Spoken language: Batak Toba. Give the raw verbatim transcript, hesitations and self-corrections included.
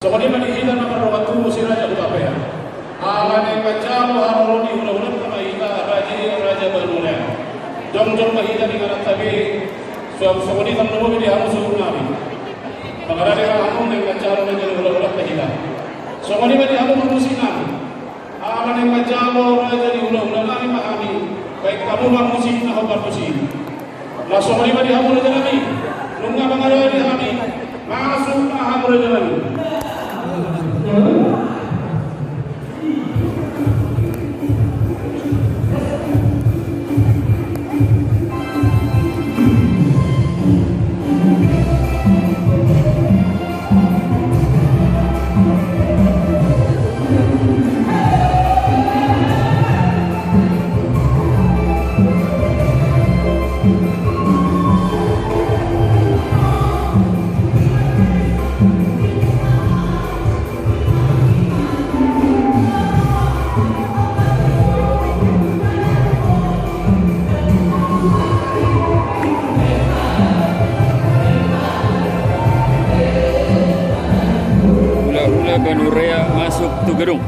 Songon i ma di hita na mardongan tubu si Raja Hutapea. Ala naeng manjalo haroro ni hulahulanta ma hita, raja i Raja Banurea. Jongjong ma hita di ingananta be, so-, songon i tong lumobi di hamu suhut nami. Mangarade ma hamu naeng manjalo raja ni hulahulanta hita. Songon i ma di hamu parmusik nami. Ala naeng manjalo raja ni hulahula nami ma hami, baen hamu ma musik na hombar tusi. Laos songon i ma di hamu raja nami, nunga mangarade hami, masuk ma hamu raja nami. Hulahula Banurea masuk tu gedung.